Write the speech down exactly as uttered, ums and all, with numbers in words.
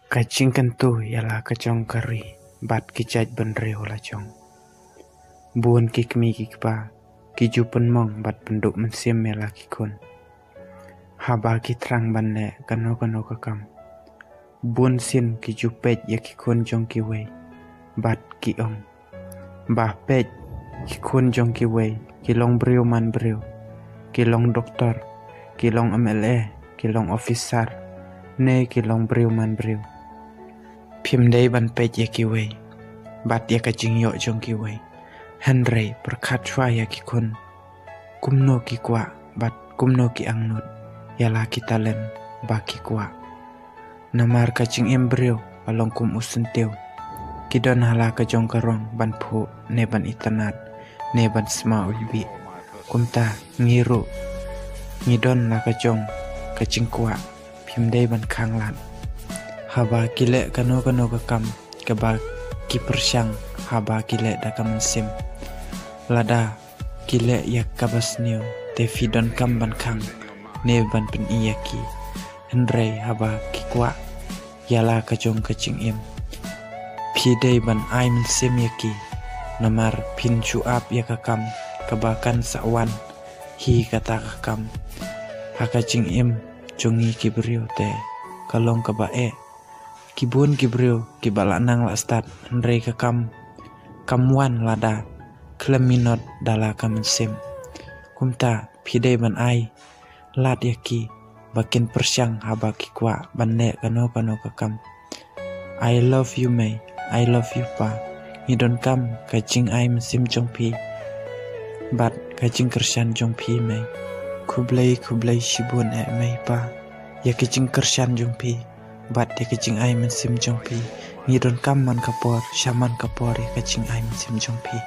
Ka jingkyntu ïa la ka jong ka ri bad ki jait bynriew la jong. Bun ki kmie ki kpa ki ju pynmong bad pynduh mynsiem ïa la ki khun. Haba ki thrang ban leh kano kano ka kam, bun sien ki ju peit ïa ki khun jong kiwei bad ki ong, bah peit, ki khun jong kiwei ki long briew man briew, ki long doktor, ki long M L A, ki long officer, ne ki long briew man briew. Phim dei ban peit ïa kiwei bad ïa ka jingïoh jong kiwei, hynrei pyrkhat shuwa ïa ki khun, kumno ki kwah bad kumno ki angnud ïa la ki talent ba ki kwah. Namar ka jingim briew ka long kum u syntiew, ki don ha la ka jong ka rong ban phuh ne ban itynnad ne ban sma u ibih. Kumta ngi ruh ngi don la ka jong ka jingkwah, phim dei ban khanglad. Haba ki leh kano kano ka kam kaba ki pyrshang, haba ki leh da ka mynsiem, lada ki leh ïa kaba sniew, te phi donkam ban khang ne ban pyni ïa ki. Hynrei haba ki kwah ïa la ka jong ka jingim, phi dei ban ai mynsiem ïa ki. Namar phin shu ap ïa ka kam kaba kan sa wan hi kata ka kam. Ha ka jingim jong ngi ki briew te ka long kaba eh. Ki bun ki briew kiba la nang la stad, hynrei ka kam kam wan lada khlem minot da la ka mynsiem. Kumta phi dei ban ai lad ïa ki ba kin pyrshang haba ki kwah ban leh kano kano ka kam. I love you mei, I love you pa. Ngi donkam ka jingai mynsiem jong phi bad ka jingkyrshan jong phi mei. Khublei khublei shibun eh mei pa ïa ka jingkyrshan jong phi bad ïa ka jingai mynsiem jong phi. Ngi donkam man ka por sha man ka por ïa ka jingai mynsiem jong phi.